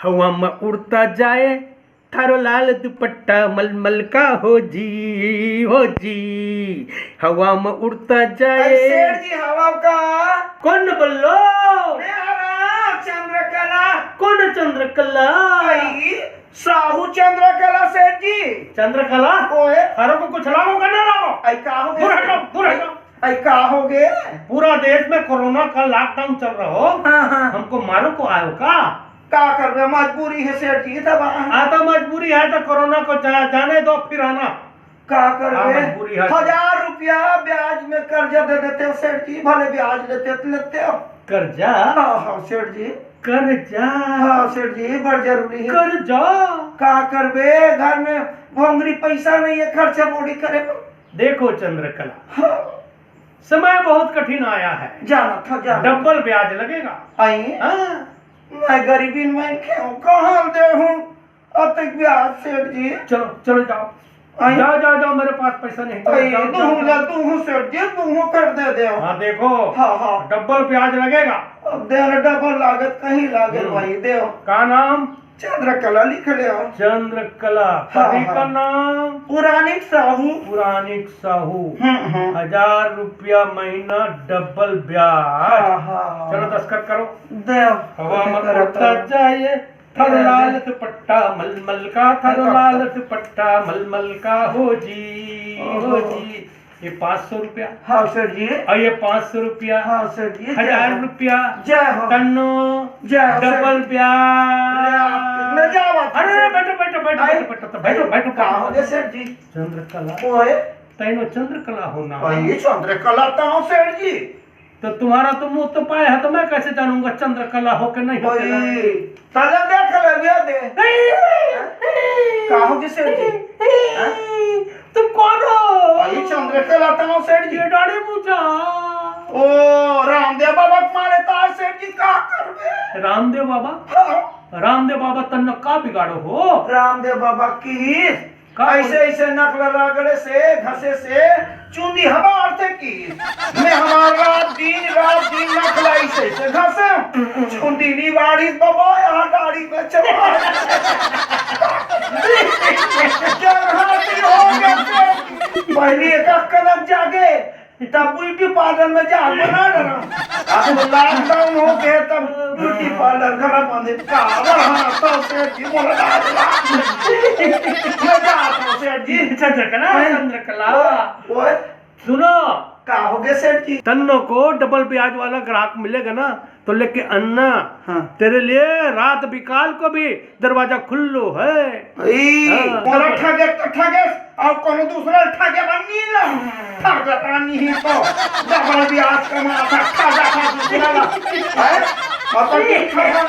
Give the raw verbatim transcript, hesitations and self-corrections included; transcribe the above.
हवा म उड़ता जाए थारो लाल दुपट्टा मलमल का हो जी, हो जी, हवा म उड़ता जाए। अरे सेठ जी, हवा का? कोन बोलो? मैं हरा चंद्रकला। कोन चंद्रकला? भाई, साहू चंद्रकला सेठ जी। चंद्रकला? ओए। थारो को कुछ लावो का ना लावो? आई का हो गया? दूर हटो, दूर हटो। आई का हो गया? पूरा देश में कोरोना का लॉकडाउन चल रहा हो। हाँ, हाँ। हमको मारो को आयो का? का करबे, मजबूरी है सेठ जी, तब आ- हाँ, तो मजबूरी है तो कोरोना को जा, जाने दो, फिर आना। का करबे? हाँ, मजबूरी है। हजार रुपया ब्याज में कर्जा दे देते हो सेठ जी, भले ब्याज लेते तो लेते हो। कर्जा? हाँ, हाँ, सेठ जी। कर्जा? हाँ, सेठ जी, बड़ जरूरी है। कर्जा? का करबे, घर में भोंगरी पैसा नहीं है, खर्चा बोड़ी करे पर। देखो चंद्रकला, हाँ। समय बहुत कठिन आया है। जाना था, जाना। डबल ब्याज लगेगा। आई? हाँ। मैं गरीबी में क्यों, कहाँ दे हूँ अतक ब्याज सेठ जी? चलो, चलो जाओ। आई? जाओ, जाओ, जाओ, मेरे पास पैसा नहीं, चलो, आई, जाओ, तू जाओ, हूँ जाओ। ला, तू हूँ सेठ जी, तू हूँ कर दे दे। हाँ, देखो। हाँ, हाँ। डबल ब्याज लगेगा। अब दे रे, डबल लागत कहीं लागत हम्म। भाई, दे। का नाम? चंद्रकला लिख ले। चंद्रकला। हाँ, पति का हाँ। नाम? पुरानिक साहू। पुरानिक साहू। हम्म, हम्म। हजार रुपया महीना डबल ब्याज। हाँ, हाँ। चलो दस्तखत करो। दे। हवा कथी में करत उड़ता है? जाए, थारो दे, दे। लाल दुपट्टा मलमल का, थारो देखो। लाल दुपट्टा मलमल का हो जी, हो ओहो। जी। ये पाँच सौ रुपया। हाँ सेठ जी। और ये पाँच सौ रुपया। हाँ सेठ जी, जय हजार हो। रुपया। जय हो। तन्नो। जय हो, सेठ डबल जी। ब्याज। ले आप, ले जाओ आप, अरे, अरे, सेठ। बैठो, बैठो, बैठो, आई, बैठो, बैठो, आई, बैठो, बैठो, का हो बैठो। गया सेठ जी? चंद्रकला। ओए। तैनो चंद्रकला हो ना। भाई, चंद्रकला तो हो सेठ जी। तो तुम्हारा तो मुंह तो पाए है, तो मैं कैसे जानूंगा चंद्रकला हो के नहीं हो के? भाई, तले देख ले, ये दे। नहीं। का हो गया सेठ जी? हैं? तुम कौन हो? भाई, चंद्रकला तो हो सेठ जी। ये दाढ़ी मूछा। ओ, रामदेव बाबा के मारे तार सेठ जी, का करबे? रामदेव बाबा? हाँ। रामदेव बाबा तन्ने का बिगाड़ो हो? रामदेव बाबा की का ऐसे, बोल- ऐसे नखला रगड़े से, घसे से, चुंदी हमार थे की। मैं हमार रात दिन, रात दिन नखला ऐसे, ऐसे घसे। चुंदी नी बाड़ी बाबा, यहाँ दाढ़ी में चला। जब हाथी हो गए थे, पहली एक कनक जागे, तब ब्यूटी पार्लर में जा बना डरा। अब तो लॉकडाउन हो गया, तब ब्यूटी पार्लर घर बंद है। का बड़ा तो सेठ जी बोला, मैं जाता हूँ सेठ जी। चंद्रकला, हैं? चंद्रकला। ओए, ओए। सुनो। का हो गया सेठ जी? तन्नो को डबल ब्याज वाला ग्राहक मिलेगा ना, तो लेके अन्ना, हाँ। तेरे लिए रात बिकाल को भी दरवाजा खुल्लो है। ई, हाँ। मोला ठगे तो ठगे, और कोनो दूसरा ठगे बन नहीं ला। ठगे रानी ही तो डबल ब्याज का माथा ठगा था दूसरा ला। हैं? मतलब कि ठगा